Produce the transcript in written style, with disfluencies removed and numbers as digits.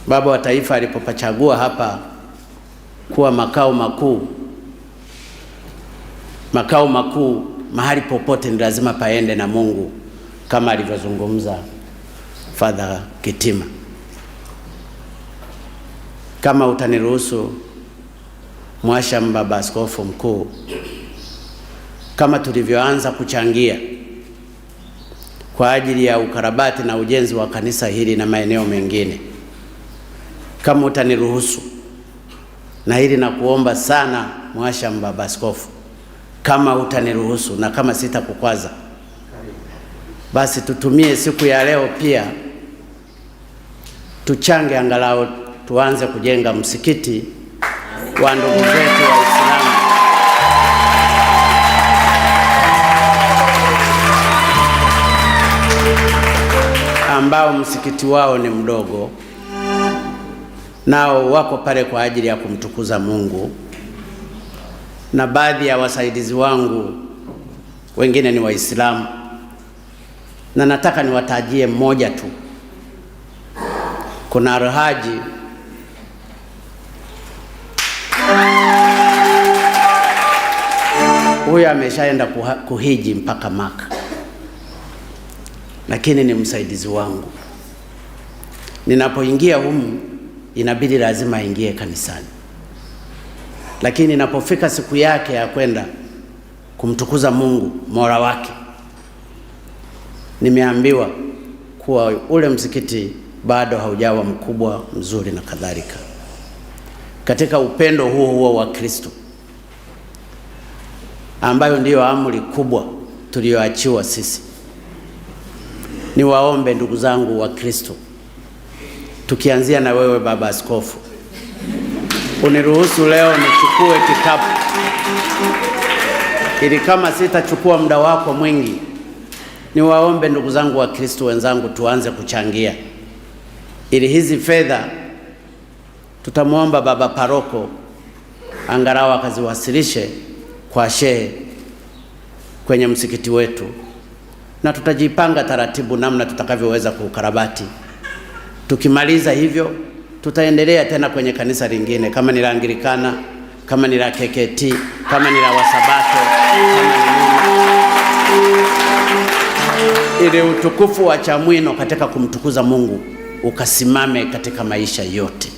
Baba wa Taifa alipopachagua hapa kuwa makao makuu, makao makuu mahali popote ni lazima paende na Mungu, kama alivyozungumza Father Kitima. Kama utaniruhusu Mhashamu Baba Askofu Mkuu, kama tulivyoanza kuchangia kwa ajili ya ukarabati na ujenzi wa kanisa hili na maeneo mengine, kama utaniruhusu, na hili nakuomba sana Mhashamu Baba Askofu, kama utaniruhusu na kama sitakukwaza, basi tutumie siku ya leo pia tuchange angalau tuanze kujenga msikiti wa ndugu zetu Waislamu. Ambao msikiti wao ni mdogo, nao wako pale kwa ajili ya kumtukuza Mungu, na baadhi ya wasaidizi wangu wengine ni Waislamu, na nataka niwatajie mmoja tu. Kuna Alhaji huyu ameshaenda kuhiji mpaka Maka, lakini ni msaidizi wangu. Ninapoingia humu inabidi lazima aingie kanisani, lakini inapofika siku yake ya kwenda kumtukuza Mungu Mola wake, nimeambiwa kuwa ule msikiti bado haujawa mkubwa mzuri na kadhalika. Katika upendo huo huo wa Kristo, ambayo ndiyo amri kubwa tuliyoachiwa sisi, niwaombe ndugu zangu wa Kristo, tukianzia na wewe Baba Askofu, uniruhusu leo nichukue kikapu, ili kama sitachukua muda wako mwingi, niwaombe ndugu zangu wa Kristo wenzangu, tuanze kuchangia ili hizi fedha tutamwomba baba paroko angalau akaziwasilishe kwa shehe kwenye msikiti wetu, na tutajipanga taratibu namna tutakavyoweza kuukarabati. Tukimaliza hivyo, tutaendelea tena kwenye kanisa lingine, kama ni la Anglikana, kama ni la KKT, kama ni la Wasabato, kama ni nini, ili utukufu wa Chamwino katika kumtukuza Mungu ukasimame katika maisha yote.